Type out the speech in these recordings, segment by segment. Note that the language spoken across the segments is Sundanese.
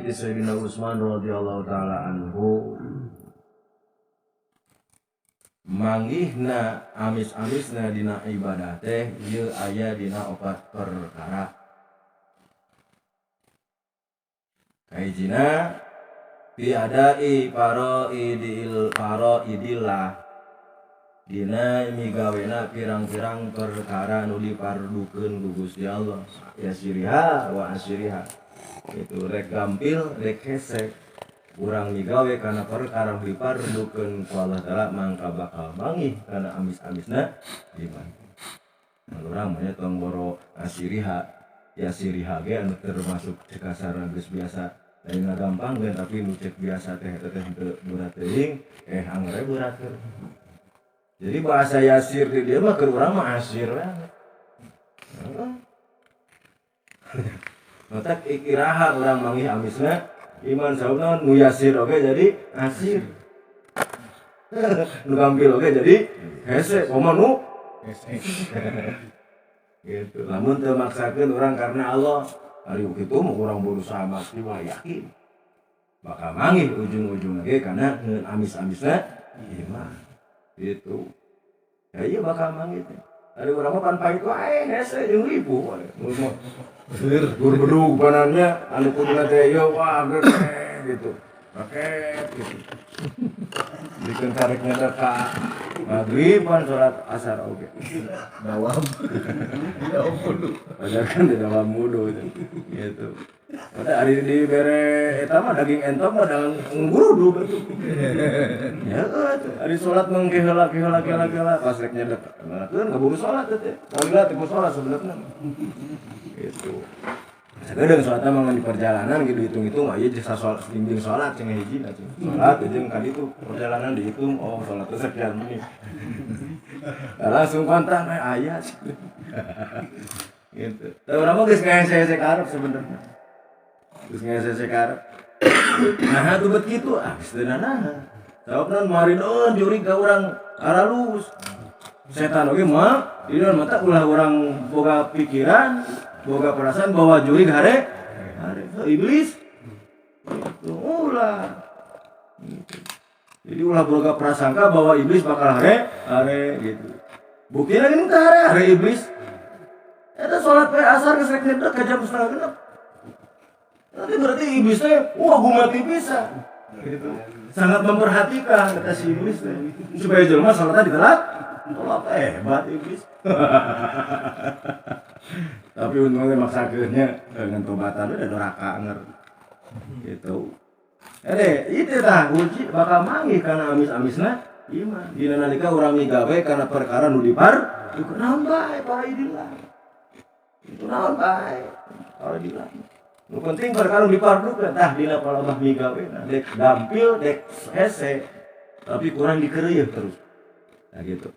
ti Sayyidina Utsman radhiyallahu taala anhu manggihna amis-amisna dina ibadah teh ieu aya dina opat perkara. Kahijina fi adai faraidil faraidillah dina migawena pirang-pirang perkara nu dipardukeun ku Gusti Allah yasiriha wa asiriha itu rek gampil rek hese urang migawe kana perkara nu dipardukeun ku Allah Taala mangka bakal manggih kana amis-amisna iman. Urang mah tong boro asiriha yasiriha ge anu termasuk cekasarna geus biasa lain gampang geun tapi nu cek biasa teh eta teh teu berat teuing angger berat. Jadi bahasa yasir di dia mah keur urang mah asir we. Matak ikiraha urang manggih amisna iman sauna nu yasir oge jadi asir. Nu gampil oge jadi hese komo nu hese. Gitu. Lamun teu maksakeun urang karena Allah, ari kitu mah urang berusaha maksimal yakin bakal manggih ujung-ujungna ge kana amis-amisna iman. Gitu. Ya iya bakal manggih teh. Ari urang mah pan pahit wae hese jeung ribu. Gur bedug panannya anu kuduna teh ieu wah gede gitu. Raket gitu. Dikeun tareknya teh ka magriban salat asar oge. Dawam. Dawam wudu. Ajarkan di dawam wudu gitu. Pada hari dibere eta mah daging entok mah dengan ngurudug atuh. Ya atuh ari salat mah heula heula heula heula pas rek nyedek. Keun kaburu salat teh. Alhamdulillah teh salat sebenarnya. Gitu. Sakedeung salatna mah di perjalanan gitu hitung-hitung aya jasa salat jeung salat cenah hiji cenah. Salat jeung ka ditu perjalanan dihitung oh salat teh sekian menit. Langsung kontan we aya gitu. Tah urang mah geus ngahese-hese karep sebenarnya. Geus ngahese-hese karep. Nah tuh bet kitu ah geus teu nanaha. Sababna maridoeun jurig ka urang aralus. Setan oge moal dina mata ulah urang boga pikiran, boga perasaan bahwa jurig hare hare iblis. Gitu ulah. Gitu. Jadi ulah boga prasangka bahwa iblis bakal hare hare gitu. Buktina geuning teh hare hare iblis. Eta salat we asar geus rek nyedek ka jam 5.30. Nanti berarti iblis teh wah gumati bisa. Gitu. Sangat memperhatikan kata si iblis teh supaya jelema salatna ditelat. Tolak hebat iblis. Tapi untungnya maksakeunnya dengan tobatan udah doraka anger. Gitu. Itu tah kunci bakal manggih kana amis-amisna iman. Dina nalika urang migawe kana perkara nu dipar, itu naon bae para idillah. Itu naon bae para idillah. Nu penting perkara nu dipardukeun tah dina palabah migawe dek gampil dek hese tapi kurang dikeureuyeun terus. Nah gitu.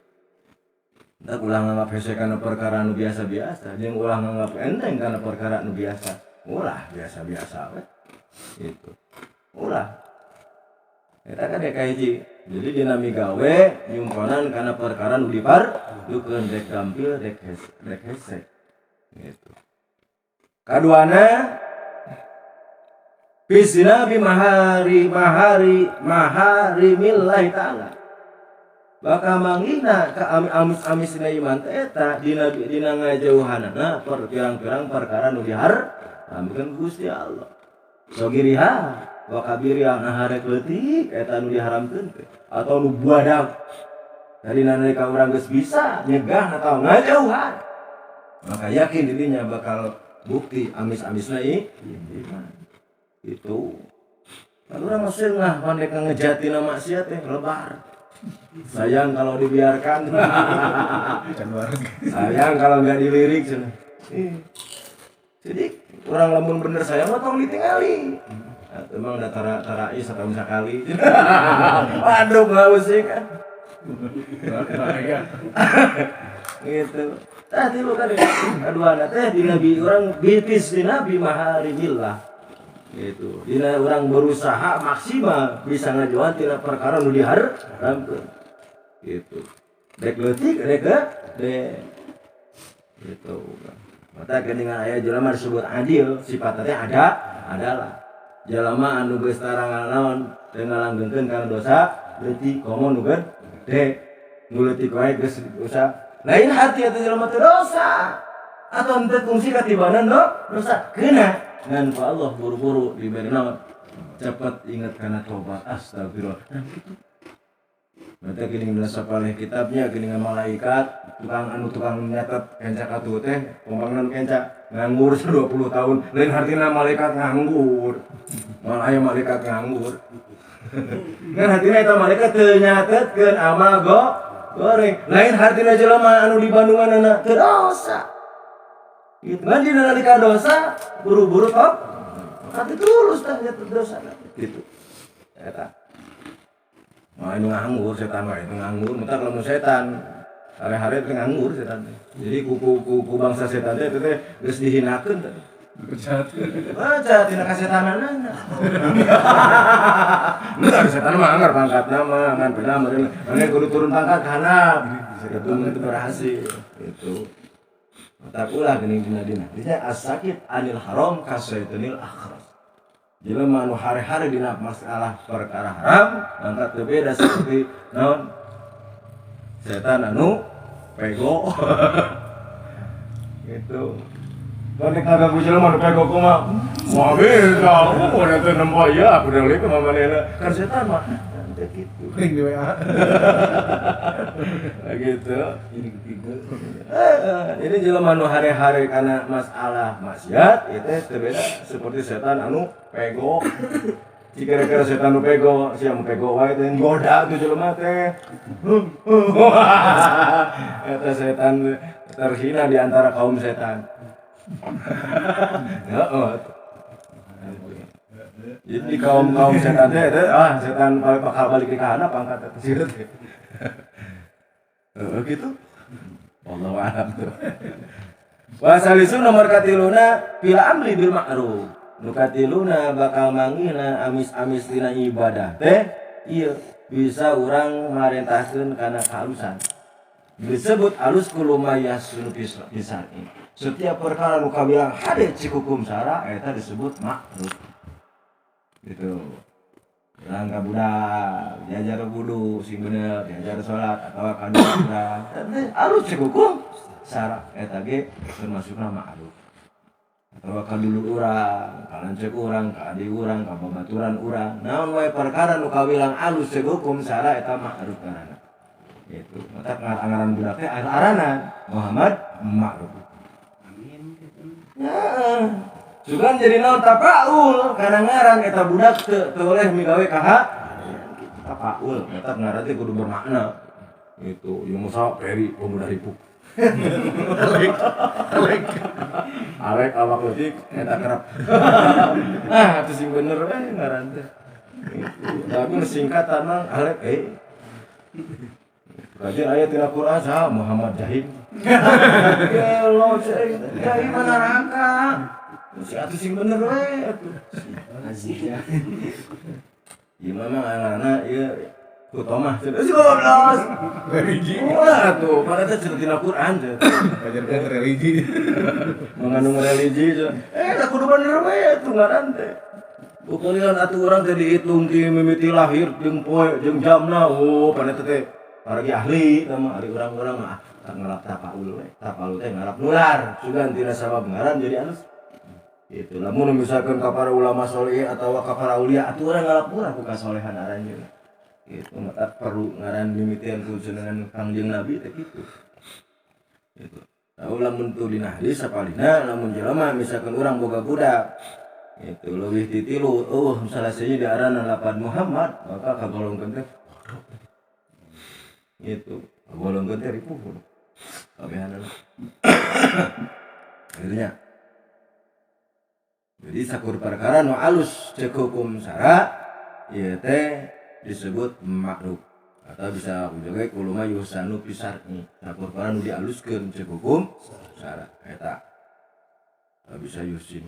Nah, ulah nganggap hese kana perkara nu biasa-biasa, jeung ulah nganggap enteng kana perkara nu biasa. Ulah biasa-biasa we. Gitu. Ulah. Eta kan dek hiji. Jadi dina migawe nyumponan kana perkara nu dipardukeun dek gampil dek hese, dek hese. Gitu. Kaduana fisina bi mahari mahari maharimillahi ta'ala. Bakal manggihna ka amis-amisna iman teh eta dina dina ngajauhanana pirang-pirang perkara nu diharamkeun Gusti Allah. Sogiriha wa kabiriha naharek leutik eta nu diharamkeun teh atau nu buadag. Dari nalika urang geus bisa nyegah atau ngajauhan, maka yakin dirinya bakal bukti amis-amisna iman. Itu. Lalu urang mah seungah pandek ngejatina maksiat teh lebar. Sayang kalau dibiarkan. Sayang kalau nggak dilirik cenah. Jadi orang lamun bener sayang mah tong ditingali. Emang da tarai setahun sekali. Waduh nggak usah kan. Gitu. Tah tilu kan kaduana teh di nabi urang bitis di nabi maharimillah. Gitu. Dina orang berusaha maksimal bisa ngajauhan tina perkara nu diharamkeun. Gitu. Dek leutik dek gede. Gitu. Mata geuningan aya jelema disebut adil, sifatna teh ada adalah. Jalma anu geus tarang naon teu ngalanggengkeun kana dosa leutik komo nu gede nu leutik wae geus dosa. Lain hati eta jelema teu dosa atau henteu kungsi katibanan dosa kena ngan ku Allah buru-buru diberi naon cepet ingat kana tobat astagfirullah. Nah gitu. Berarti gini dina sapalih kitabnya gini malaikat tukang anu tukang nyatet kenca katuh teh pembangunan kenca nganggur 20 tahun lain hartina malaikat nganggur malah aya malaikat nganggur ngan hartina eta malaikat teu nyatetkeun amal goreng lain hartina jelema anu di Bandunganana teu dosa gitu ngan dina nalika dosa buru-buru top maka teu tulus tah nyatet dosa gitu eta. Wah ini nganggur setan wae itu nganggur, mentak lamun setan hari-hari itu nganggur setan teh. Jadi ku bangsa setan teh itu teh geus dihinakeun teh. Dipecat. Baca tina kasetananana. Entar setan mah anggar pangkatna mah ngan pernah meureun mane kudu turun pangkat ka handap. Itu itu berhasil itu. Matak ulah geuning dina-dina. Dinya as-sakit anil haram kasaitanil akhras. Jelema anu hare-hare dina masalah perkara haram mangka teu beda seperti naon setan anu pego gitu. Kan nek ngaganggu jelema anu pego kumaha? Moal bisa, oh teh nempo ieu aku deui kumaha manehna. Kan setan mah teu kitu. Ring di WA. Gitu. Ini ketiga. Jadi jelema nu hare-hare kana masalah maksiat ieu teh teu beda seperti setan anu pego. Jika kira setan nu pego, sia nu pego wae teh ngoda tuh jelema teh. Eta setan terhina di antara kaum setan. Heeh. Jadi kaum-kaum setan teh setan bakal balik di kahana pangkat eta sieun teh. Heeh gitu. Wallahu a'lam tuh. Wa salisu nomor katiluna fil amri bil ma'ruf. Nu katiluna bakal manggihna amis-amis dina ibadah teh ieu bisa urang marentahkeun kana kehalusan. Disebut alus kullu ma yahsunu fisar'i. Setiap perkara nu kabilang hade cik hukum syara eta disebut ma'ruf. Gitu. Urang ka budak diajar wudu sing bener, diajar salat atawa ka urang. Alus cik hukum syara eta ge termasukna ma'ruf. Atawa ka dulur urang, ka lanceuk urang, ka adik urang, ka babaturan urang. Naon wae perkara nu kawilang alus cek hukum syara eta ma'ruf ngaranna. Gitu. Mata ngaran budak teh arana Muhammad Ma'ruf. Amin. Heeh. Sugan jadi naon tapaul kana ngaran eta budak teu oleh migawe kaha tapaul eta ngaran teh kudu bermakna. Gitu. Ieu Musa Peri pemuda ripuh. Alek. Alek. Arek awak leutik eta kerap. Ah, atuh sing bener we ngaran teh. Gitu. Tapi nu singkatan mah Alek eh. Kajian ayat tina Quran saha Muhammad Jahim. Gelo cek Jahim neraka. Si atuh sing bener we atuh. Aziz ya. Ieu mah ngaranna ieu Kutomah. Si goblok. Religi. Ulah atuh, padahal teh cenah tina Quran teh. Ngajarkeun religi. Mengandung religi cenah. Da kudu bener we atuh ngaran teh. Pokoknya atuh urang teh dihitung ti mimiti lahir jeung poe jeung jamna. Oh, padahal teh paragi ahli tah mah ari urang-urang mah tak ngalap tapaul we. Tapaul teh ngalap nular. Sugan tina sabab ngaran jadi alus. Gitu. Lamun misalkan ka para ulama soleh atawa ka para aulia atuh urang ngalap nular ku kasolehan aranjeun. Gitu, maka perlu ngaran mimitian ku dengan Kangjeng Nabi teh kitu. Gitu. Tahu lamun tu dina hadis sapalina lamun jelema misalkan urang boga budak gitu leuwih ti tilu eueuh salah sahiji diarana lapan Muhammad maka kagolongkeun teh gitu. Kagolongkeun teh ripuh kabehanana. Akhirnya jadi sakur perkara nu alus ceuk hukum syara ieu teh disebut ma'ruf atau bisa juga kuluma yusanu pisarni sakur perkara nu dialuskeun ceuk hukum syara eta bisa yusin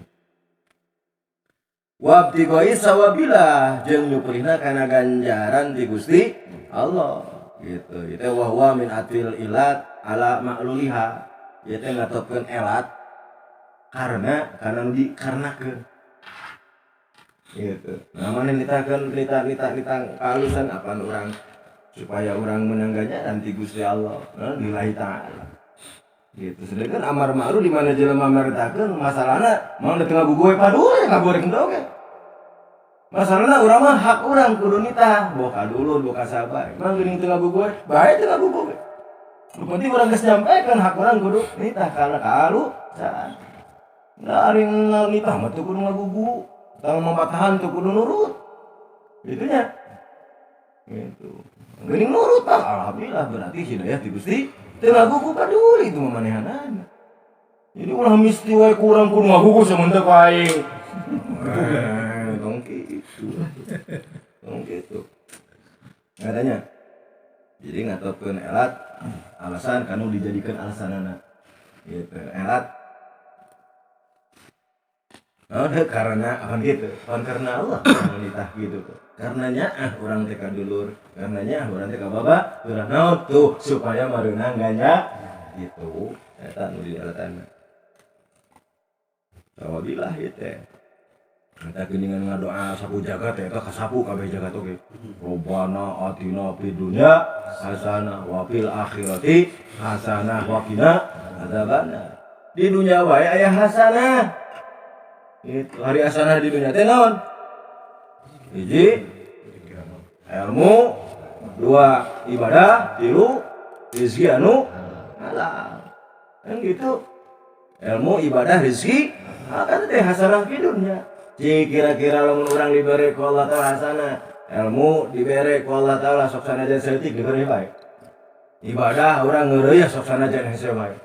wabtigoi sawabillah jeung nyukurina kana ganjaran ti Gusti Allah gitu. Ieu teh wa huwa min atil ilat ala ma'luliha ieu teh ngatopkeun elat karena nu dikarenakeun. Gitu. Nah, mana nitahkeun nitah nitah kahalusan apaan urang supaya urang menang ganjaran ti Gusti Allah, nah, lillahi ta'ala. Gitu. Sedangkan amar ma'ruf di mana jelema merintahkeun masalahna mau teu ngagugu we paduli ngagoreng teu oge. Masalahna urang mah hak urang kudu nitah, boh ka dulur, boh ka sahabat. Mah geuning teu ngagugu we, bae teu ngagugu we. Nu penting urang geus nyampaikan hak urang kudu nitah karena kahalusan. Nah, ari nitah mah teu kudu ngagugu, tang mamatahan teu kudu nurut. Gitu nya. Gitu. Geuning nurut tah alhamdulillah berarti hidayah ti Gusti. Teu ngagugu paduli itu mah manehanana. Jadi ulah misti wae kurang kudu ngagugu samenteu ku aing. Tong kitu. Tong kitu. Katanya. Jadi ngatopkeun elat alasan kanu dijadikeun alasanana. Gitu. Elat. Oh, karena apa gitu? Kan karena Allah nitah gitu tuh. Karenanya ah urang teh ka dulur, karenanya ah urang teh ka baba, urang naon tuh supaya mareunang ganja gitu. Eta nu di alatanna. Sawabilah ieu teh. Eta geuningan ngadoa sapu jagat teh eta kasapu kabeh jagat oge. Robbana atina fid dunya hasanah wa fil akhirati hasanah wa qina adzabannar. Di dunya wae aya hasanah. Itu hari hasanah di dunya teh naon? Hiji ilmu, dua ibadah, tilu rezeki anu halal. Kan gitu. Ilmu, ibadah, rezeki, kan teh hasanah di dunya. Cik kira-kira lamun urang dibere ku Allah Ta'ala hasanah, ilmu dibere ku Allah Ta'ala sok sanajan saeutik dibere bae. Ibadah urang ngeureuyeuh sok sanajan hese bae.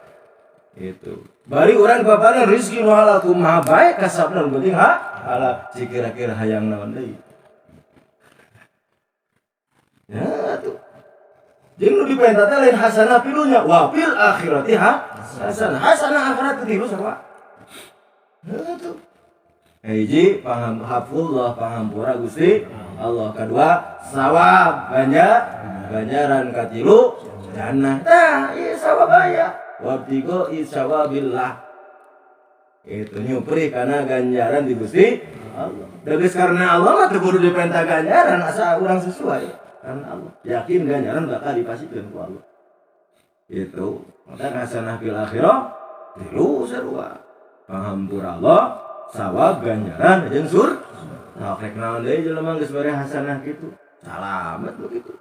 Gitu. Bari urang dipaparan rezeki nu halal kumaha bae kasabna nu penting ha halal. Cik kira-kira hayang naon deui. Ya tuh. Jeung nu dipenta teh lain hasanah pilunya, wa fil akhirati ha hasanah. Hasanah akhirat teh tilu sarua. Heuh tuh. Hiji paham hafullah pahampura Gusti Allah. Kedua sawab ganjaran katilu jannah. Tah ieu sawab aya. Wabtigo isawabillah. Itu nyupri karena ganjaran di Gusti Allah. Da geus karena Allah mah teu kudu dipenta ganjaran asa urang sesuai karena Allah. Yakin ganjaran bakal dipasikeun ku Allah. Itu. Maka hasanah fil akhirah tilu sarua. Pahampura Allah sawab ganjaran jeung sur. Nah, rek naon deui jelema geus bare hasanah kitu. Salamet begitu.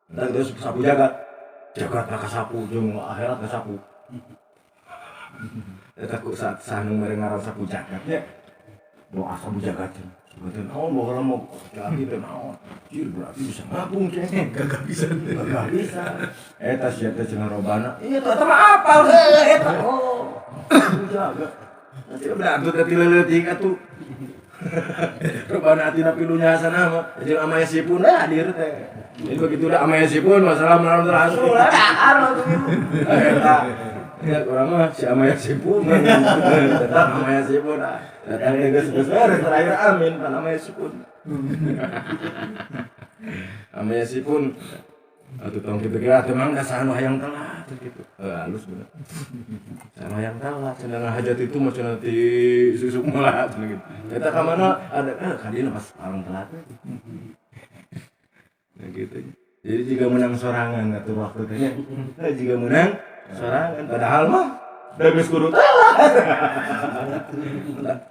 Entar terus sapu jagat. Jagat ka sapu jeung akhirat ka sapu. Eta ku saat sah nu mere ngaran sapu jagat nya. Doa sapu jagat. Berarti naon baheula mah jadi teh naon. Cir berarti bisa ngapung ceng. Gagah pisan. Gagah pisan. Eta sia teh cenah robana. Iya tuh eta mah apal heuh eta. Oh. Sapu jagat. Nanti udah atuh teh tileuletik atuh. Robana atina pilunya hasanah mah jeung amayasipun hadir teh. Jadi begitu udah amayasipun masalah menawan rasul lah dahar langsung itu. Eta. Ya urang mah si amayasipun tetap amayasipun ah. Datang geus geus beres terakhir amin pan amayasipun. Amayasipun atuh tong kitu ge atuh mang saha nu hayang telat gitu. Heuh halus bener. Saha nu hayang telat cenah hajat itu mah cenah ti susuk mola cenah gitu. Eta ka mana ada ka dieu pas paling telat. Nah gitu. Jadi jika menang sorangan ngatur waktu teh nya. Jika menang sorangan padahal mah da geus kudu telat.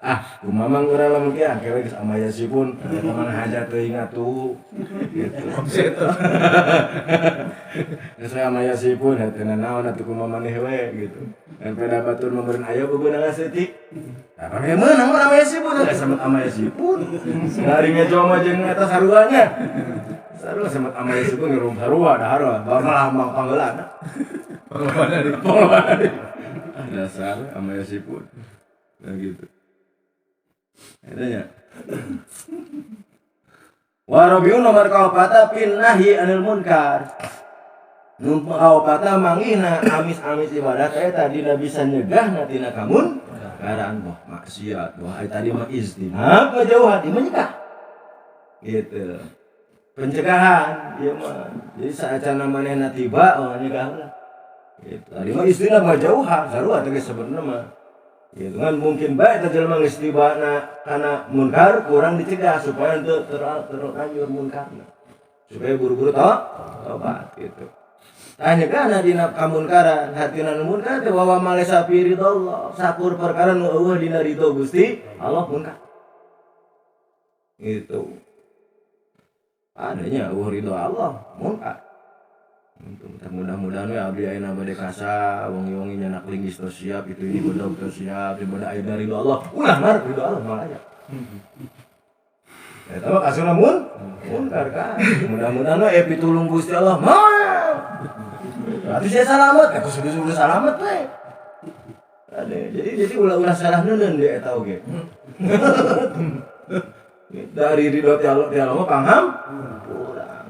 Ah, kumaha mang urang lamun kieu engke we geus amayasipun eta mah hajat teuing atuh gitu. Omset. Geus amayasipun heuh naon atuh kumaha maneh we gitu. Dan pada batur meureun aya bebeunangan saeutik. Tah pake meunang mah amayasipun geus samet amayasipun. Ari ngejo mah jeung eta saruanya. Sarua samet amayasipun ngirum sarua dahar malah mang panggeulana. Panglawanan deui. Panglawanan deui. Ah dasar amayasipun. Nah gitu. Eta nya. Wa rabiun nomor kaopata pin nahi anil munkar. Nu kaopata mangina amis-amis ibadah teh tadi bisa nyegah tina kamun karaan boh maksiat boh ai tadi mah istinab ngajauhan ieu mah nyegah. Gitu. Pencegahan ieu mah. Jadi saacana manehna tiba oh nyegah lah. Gitu. Tadi mah istinab ngajauhan sarua teh geus sebenarnya mah. Gitu kan mungkin bae eta jelema geus tibana kana munkar kurang dicegah supaya teu terlanjur munkarna. Supaya buru-buru tobat gitu. Tah nyegahna dina kamunkaran, hatina nu munkar teh wa malesa fi ridallah, sakur perkara nu eueuh dina ridho Gusti Allah munkar. Gitu. Adanya eueuh ridho Allah munkar. Mudah-mudahan we abdi ayeuna bade kasa wengi-wengi nyanak linggis tos siap itu ini bedog tos siap di bade aya ridho Allah ulah mar ridho Allah moal aya. Eta mah kasuna munkar kan. Mudah-mudahan we pitulung Gusti Allah moal. Atuh sia salamet, atuh sudah salamet we. Ade, jadi ulah-ulah salah neuneun di eta oge. Dari ridho ti Allah mah pangham.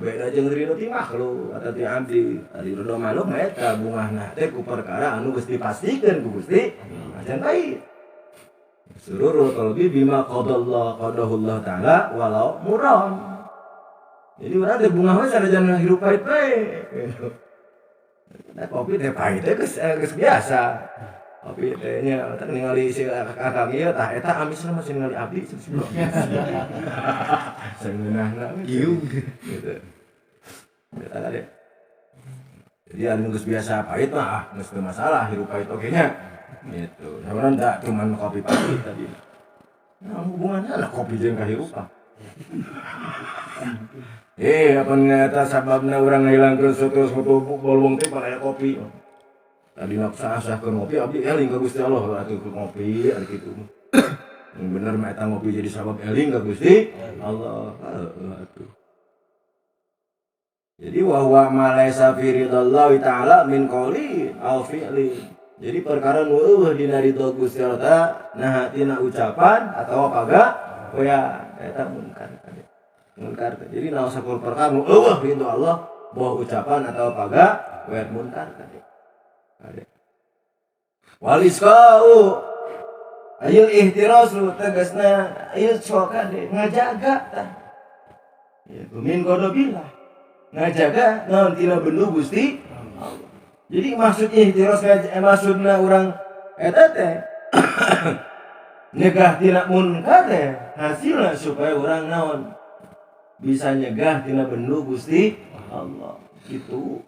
Beda jeung ridho ti makhluk atau ti abdi. Ari ridho makhluk mah eta bungahna teh ku perkara anu geus dipastikeun ku Gusti acan baik. Sururul qalbi bima qadallahu qadahullah taala walau muron. Jadi urang teh bungah we sanajan hirup pahit we. Nah, kopi teh pahit teh geus biasa. Kopi teh nya teh ningali si akang ieu tah eta amisna masih ningali abdi sangeunahna ieu gitu. Eta kade. Jadi anu geus biasa pahit mah geus teu masalah hirup pahit oge nya. Gitu. Sabaran tak cuman kopi pahit tadi. Nah, hubunganna lah kopi jeung kahirupan. Apa eta sababna urang ngahilangkeun soto-soto bolong teh pada kopi. Tadi nak sah-sahkeun ngopi abdi eling ka Gusti Allah atuh ku ngopi ari kitu. Bener mah eta ngopi jadi sabab eling ka Gusti Allah. Heeh atuh. Jadi wa huwa ma laisa fi ridallahi ta'ala min qouli aw fi'li. Jadi perkara nu eueuh dina ridho Gusti Allah ta nah tina ucapan atawa paga we eta munkar tadi. Munkar teh. Jadi naon sakur perkara nu eueuh ridho Allah boh ucapan atawa paga we munkar tadi. Wal isqa'u ayil ihtirasu tegasna ayil kade ngajaga tah. Ya min ghadabillah. Ngajaga naon tina bendu Gusti Allah. Jadi maksud ihtiras maksudna urang eta teh nyegah tina munkar teh hasilna supaya urang naon bisa nyegah tina bendu Gusti Allah gitu.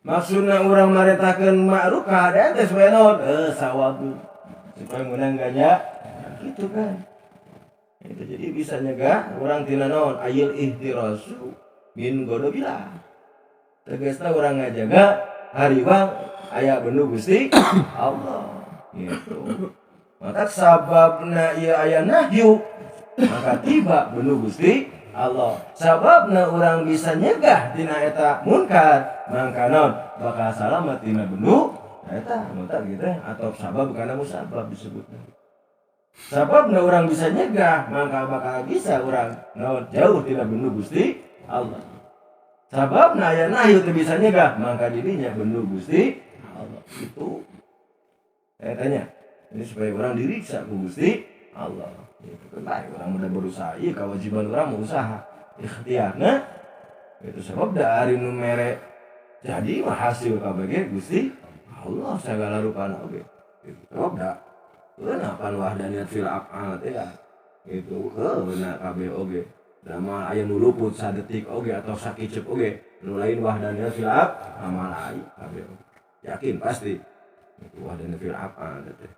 Maksudna urang marentahkeun ma'ruf kahadean teh supaya naon sawab supaya meunang ganja gitu kan. Itu jadi bisa nyegah urang tina naon ayil ihtirasu min ghadabillah. Tegasna urang ngajaga hariwang aya bendu Gusti Allah gitu. Maka sababna ieu aya nahyu maka tiba bendu Gusti Allah. Sababna urang bisa nyegah tina eta munkar mangka naon bakal salamet tina bendu eta muta gitu atau sabab kana musabab disebutna. Sababna urang bisa nyegah mangka bakal bisa urang naon jauh tina bendu Gusti Allah. Sababna aya nahyu teu bisa nyegah mangka dirinya bendu Gusti Allah. Itu etanya. Jadi supaya orang diriksa ku Gusti Allah. Itu kan baik orang udah berusaha, iya kewajiban orang mau usaha ikhtiarna itu sebab dari nu mere jadi mah hasil kabeh Gusti Allah segala rupana oge. Itu sebab da eunapan wahdaniyat fil af'al teh ya. Itu heuh kabeh oge. Da mah aya nu luput sadetik oge atau sakiceup oge nu lain wahdaniyat fil af'al aya kabeh oge. Yakin pasti itu wahdaniyat fil af'al teh.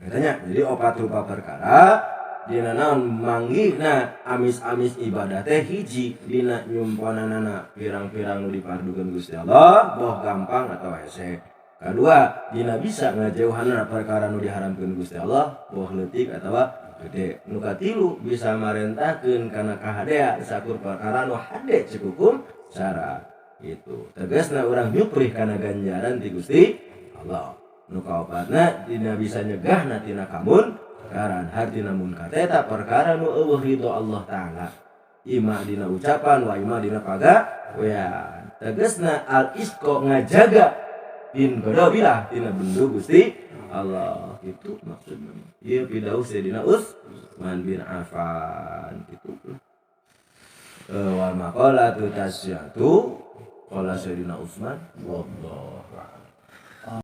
Katanya, jadi opat rupa perkara dina naon manggihna amis-amis ibadah teh hiji dina nyumponanana pirang-pirang nu dipardukeun Gusti Allah boh gampang atau hese. Kadua, dina bisa ngajauhanna perkara nu diharamkeun Gusti Allah boh leutik atawa gede. Nu katilu bisa marentahkeun kana kahadea sakur perkara nu hade ceuk hukum syara. Gitu. Tegasna urang nyuprih kana ganjaran ti Gusti Allah. Nu kaopatna dina bisa nyegahna tina kamunkaran hartina munkar eta perkara nu eueuh ridho Allah taala ima dina ucapan wa ima dina pagawean. Tegasna al isqa ngajaga bin ghadabillah tina bendu Gusti Allah. Itu maksudna ieu pidauh Sayyidina Utsman bin Affan gitu. Wal maqalatu tasyatu qala Sayyidina Utsman wallah.